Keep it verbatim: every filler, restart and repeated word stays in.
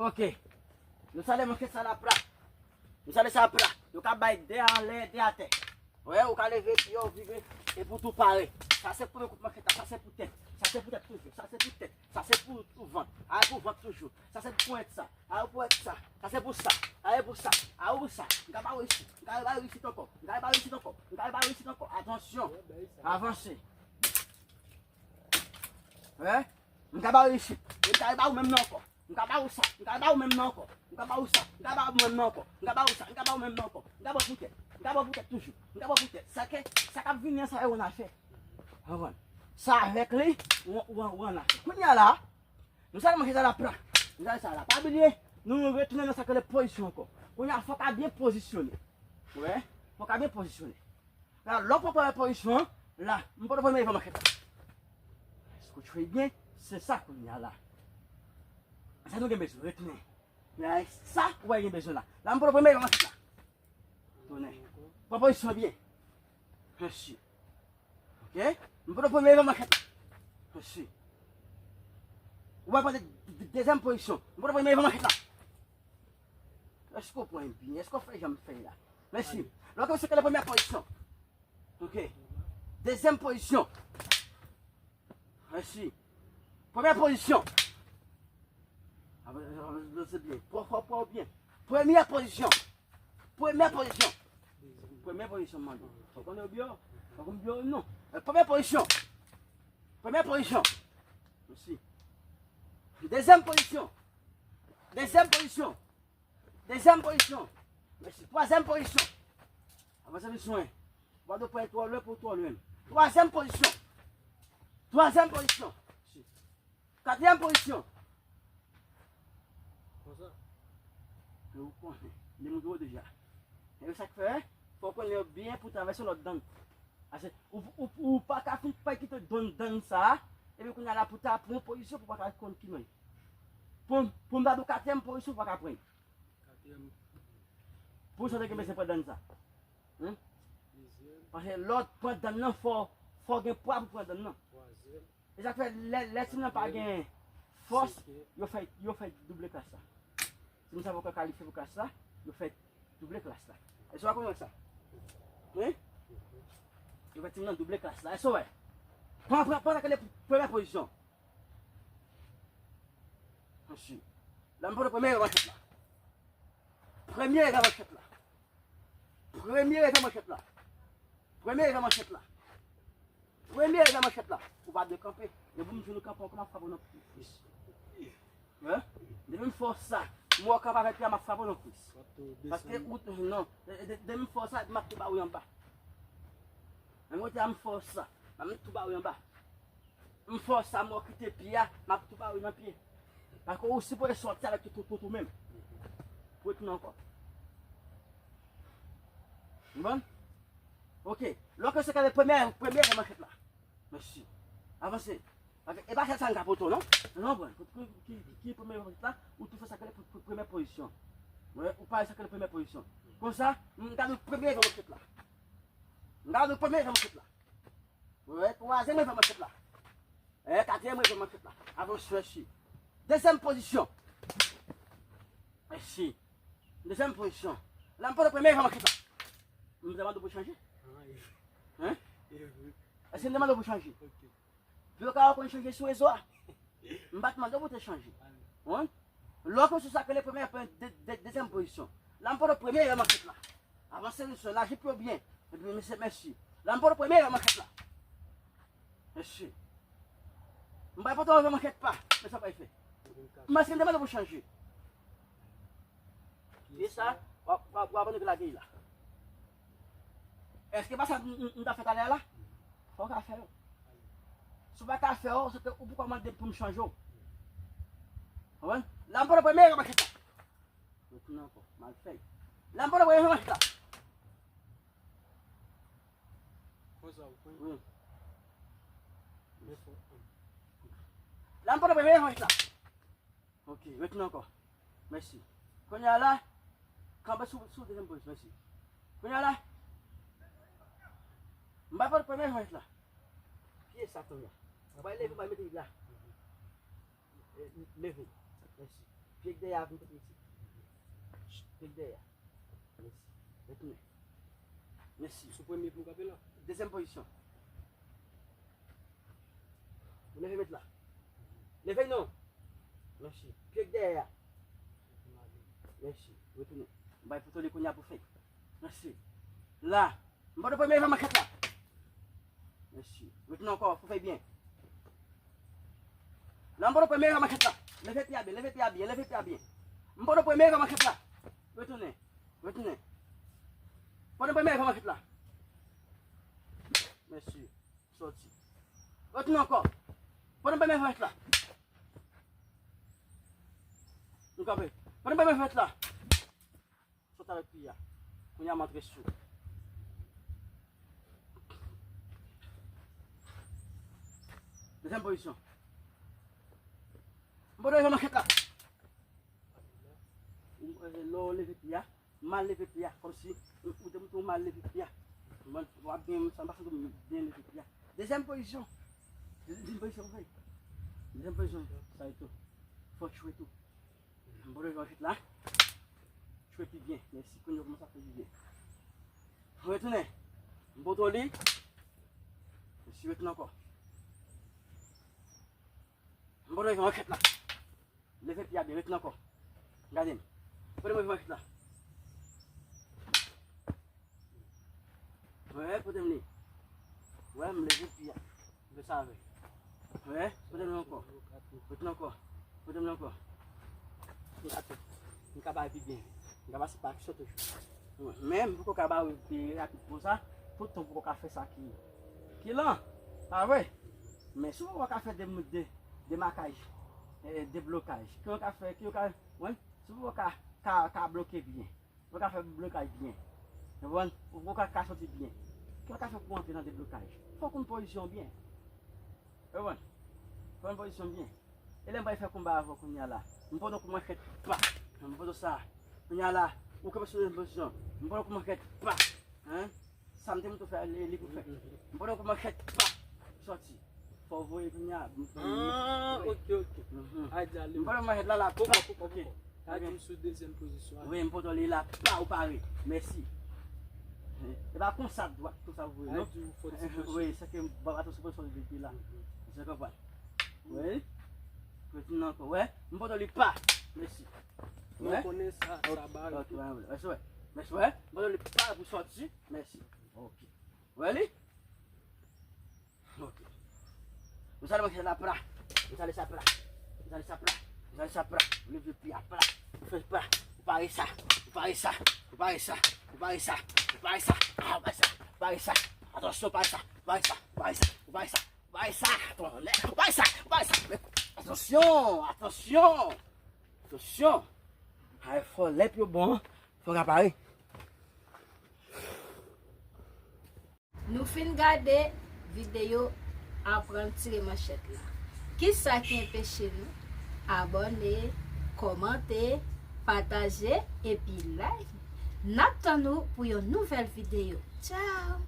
Ok. Nou sale manchèt sa la pra. Nou sale sa pra. Nou ka bay de anlè, de atè. Wè, ou ka leve pye w, vire, epi w tou pare. Sa se premye kout manchèt la, sa se pou tèt. Sa se pou tèt toujou, sa se pou tèt. Sa se pou, pou vant. Ae pou vant toujou. Sa se pou ponyèt sa. Ae pou ponyèt sa. Sa se pou sa. Ae pou sa. Ae pou sa. M ka ba w isit. M ka ba w isit ankò. M ka ba w isit ankò. M ka ba w isit ankò. Atansyon. Avanse. Wè. M ka ba w isit. M ka ba w menm nan ankò. M ka ba w sa. M ka ba w menm nan ankò. M ka ba w sa. M ka ba w menm nan ankò. M ka ba w sa. M ka ba w menm nan ankò. M ka ba w pou tèt. M ka ba w pou tèt toujou. M ka ba w pou tèt. Sa ke, sa k ap vini an, sa yo ann afè. Konprann? Sa avèk li, ou, ou, ou ann afè. Kounye a la, nou sale manchèt la la pra. Nou sale sa la. Pa bliye, nou, nou retounen nan sa k rele pozisyon ankò. Kounye a, fò w ka byen pozisyone. Wè, fò w ka byen pozisyone. La, lè w pran premyè pozisyon an, la, m pote premye evan manchèt la. Èske w tchwe byen? Se sa kounye a la. Sa nou gen bezwen, retounen. Men sa, ou pa gen bezwen la. La, m pote premye evan manchèt la. Tounen. Pran pozisyon byen. Mèsi. Ok? M pote premye evan manchèt la. Mèsi. Ou pa pote de-, de-, dezyèm pozisyon. M pote premye evan manchèt la. Èske w pran byen? Èske w fè jan m fè la? Mèsi. Lòt se ke le premyè pozisyon. Ok. Dezyèm pozisyon. Mèsi. Premyè pozisyon. Avanse byen. Pran, pran, pran byen. Premyè pozisyon. Premyè pozisyon. Premyè pozisyon, m mande. Fò konnen w byen. Fò konnen w byen, non. Eh, premyè pozisyon. Premyè pozisyon. Mèsi. Dezyèm pozisyon. Dezyèm pozisyon. Dezyèm pozisyon. Mèsi. Twazyèm pozisyon. Avanse vin swen. Ou pa dwe pran twò lwen pou twò lwen. Twazyèm pozisyon. Twazyèm pozisyon. Mèsi. Katriyèm pozisyon. Konsa. Ou konnen. Li montre w deja. E sa k fè, fò w konnen byen pou travèse lòt dann. Paske ou, ou, ou pa ka fin pa kite donn dann sa a, epi kounye a la pou ta pran pozisyon pou pa ka konn ki men. Pou, pou m ta di w katriyèm pozisyon, ou pa ka pran. Katriyèm. Pou sa te gen bezwen pran dann sa. Hein? Dezyèm. Paske lè w pran dann nan, fò, fò gen pwa pou pran dann nan. Twazyèm. E sa k fè lè, lè tim nan pa gen fòs, yo fè, yo fè double klas la. Tim sa poko kalifye pou klas la, yo fè double klas la. Èske w pa konprann sa? Wi? Yo fè tim nan double klas la. Èske w wè? Pran, pran, pran sa k rele premyè pozisyon. Mèsi. La, m pote premye evan manchèt la. Premye evan manchèt la. Premye evan manchèt la. Premye evan manchèt la. Premye evan manchèt la. Ou pa dwe kanpe. Depi m jwenn ou kanpe ankò, m ap frape w nan kwis. Hein? Depi m fè w sa, m wè w kanpe avèk pye a, m ap frape w nan kwis. Paske ou, non, de-, de-, depi m fè w sa, m ap tou ba w anba. Menm kote a m fè w sa, m ap tou ba w anba. M fè w sa, m wè w kite pye a, m ap tou ba w nan pye. Paske ou sipoze sòti avèk tout, tout, tout ou menm. Pou retounen ankò. Ou konprann? Ok. Lòt se kale premye, premye evan manchèt la. Mèsi. Avanse. Paske e pa sèl sa n ka pote w, non. Non, bon. Ki, ki, ki, ki premye evan manchèt la, ou tou fè sa kale pre-, pre-, premye pozisyon. Wi, ou pa sa kale premye pozisyon. Konsa, m gade premye evan manchèt la. M gade premye evan manchèt la. Wi, twazyèm evan manchèt la. E, katriyèm evan manchèt la. Avanse, mèsi. Dezyèm pozisyon. Mèsi. Dezyèm pozisyon. La, m pote premye evan manchèt la. M te mande w pou chanje? Hein? Èske m te mande w pou chanje? Pou yo ka wè w konn chanje sou rezo a. M pa t mande w pou te chanje. Hein? Lòt sou sa k rele premye, de, de, dezyèm pozisyon. La, m pote premye evan manchèt la. Avanse, mesye, laji pye w byen. Epi, mesye, mèsi. La, m pote premye evan manchèt la. Mèsi. M pa pote evan manchèt pa. Men sa pa fè. Maske m te mande pou chanje. Pye sa, w ap, w ap, w ap annik lage la. Èske pa sa m, m, m ta fè talè a la? Fò w ka fè yo. Si w pa ka fè yo, se ke ou poko mande pou m chanje w. Konprann? La m pran premye yo maket la. Retounen ankò. Mal fè. La m pran premye yo maket la. Konsa ou pran. Wi. Men fò. La m pran premye yo maket la. Ok, retounen ankò. Mèsi. Kounye a la, kanpe sou, sou dezyèm poz, mèsi. Kounye a la, m pa pot premye jwèt la. Pye sa kounye a. Ou pa leve, ou pa mete la. E, leve. Mèsi. Pye k dèyè a vin kote isi. Pye k dèyè a. Mèsi. Retounen. Mèsi. Sou premye pou m kanpe la. Dezyèm pozisyon. Ou leve met la. Leve non. Mèsi. Pye k dèyè a. Mèsi. Retounen. M bay poto li kounye a pou fèy. Mèsi. La. M pa t premye van maket la. Mèsi. Retounen ankò pou fèy byen. La m pa t premye van maket la. Leve pye a byen, leve pye a byen, leve pye a byen. M pa t premye van maket la. Retounen. Retounen. Pa t premye van maket la. Mèsi. Sòti. Retounen ankò. Pandan m pa met vant la. Nou kanpe. Pandan m pa met vant la. Sòti avèk pye a. Kounye a m antre sou. Dezyèm pozisyon. M pa t leve maket la. Lè w leve pye a. Mal leve pye a, kòmsi ou te montre w mal leve pye a. Mwen, w ap byen, sa m pa santi m byen leve pye a. Dezyèm pozisyon. Dezyèm pozisyon, wi. Dezyèm pozisyon, sa e tou. Fò tchwe tou. M pote yon chit la. Tchwe pi byen. Mèsi. Kounye a w kòmanse ap fè pi byen. Retounen. M pote li. Mèsi, retounen ankò. M pote yon chit la. Leve pye a byen, retounen ankò. Gade m. Pote m leve maket la. Wè, pote m li. Wè, m leve pye a. Fè sa avè. Wè, pote m li ankò. Retounen ankò. Pote m li ankò. M ka, m ka bay pi byen. M ka pase pa aksyon toujou. Men m poko ka ba w pi rapid konsa. Tout tan poko ka fè sa ki, ki lan. Pa vre? Men si w poko ka fè de, de, demakaj, eh, deblokaj. Ki w ka fè, ki w ka, wi, si w poko ka, ka, ka bloke byen. W ka fè blokaj byen. Ou konprann? Ou ka, ka soti byen. Ki w ka fè pou antre nan deblokaj? Fò w konn pozisyon w byen. Ou konprann? Fò w konn pozisyon w byen. E lè m pral fè konba avè w kounye a la. M pote w kou manchèt, pa. M pote w sa. Kounye a la, ou kanpe sou menm pozisyon. M pote w kou manchèt, pa. Hein? Sa m te montre w fè, li, li pou fè. M pote w kou manchèt, pa. Sòti. Fò w voye kounye a. Ah, ok, ok. Mhm. Ay, di ale. M pote w manchèt la, la, pa. Ok. Poko, poko, poko. Gade m sou dezyèm pozisyon an. Wi, m pote w li la, pa, ou pare. Mèsi. E pa konsa dwat, konsa ou voye, non? Ay, di w fò ti manchèt. Wi, se ke m pa, pa twò sou pozisyon depi la. Mhm. Ou konprann? Wi. Retounen ankò. Wè, m pote w li pa. Mèsi. Mwen konnen sa, sa bare tou. Mèsi, wè. Mèsi, wè. M pote w li pa pou sòti. Mèsi. Ok. Wè li? Ok. Ou sale manchèt la pla. Ou sale sa pla. Ou sale sa pla. Ou sale sa pla. Ou leve pye a pla. Ou fè pla. Ou pare sa. Ou pare sa. Ou pare sa. Ou pare sa. Ou pare sa. Ah, ou pare sa. Ou pare sa. Atansyon, ou pare sa. Ou pare sa. Ou pare sa. Ou pare sa. Ou pare sa. Tonnè. Ou pare sa. Ou pare sa. Men, atansyon. Atansyon. Atansyon. Ay, fò lè pye w bon. Fò w ka pare. Nou fin gade videyo aprann tire manchèt la. Kisa ki enpeche nou abòne, kòmante, pataje epi like? N ap tann ou pou yon nouvèl videyo. Tchao!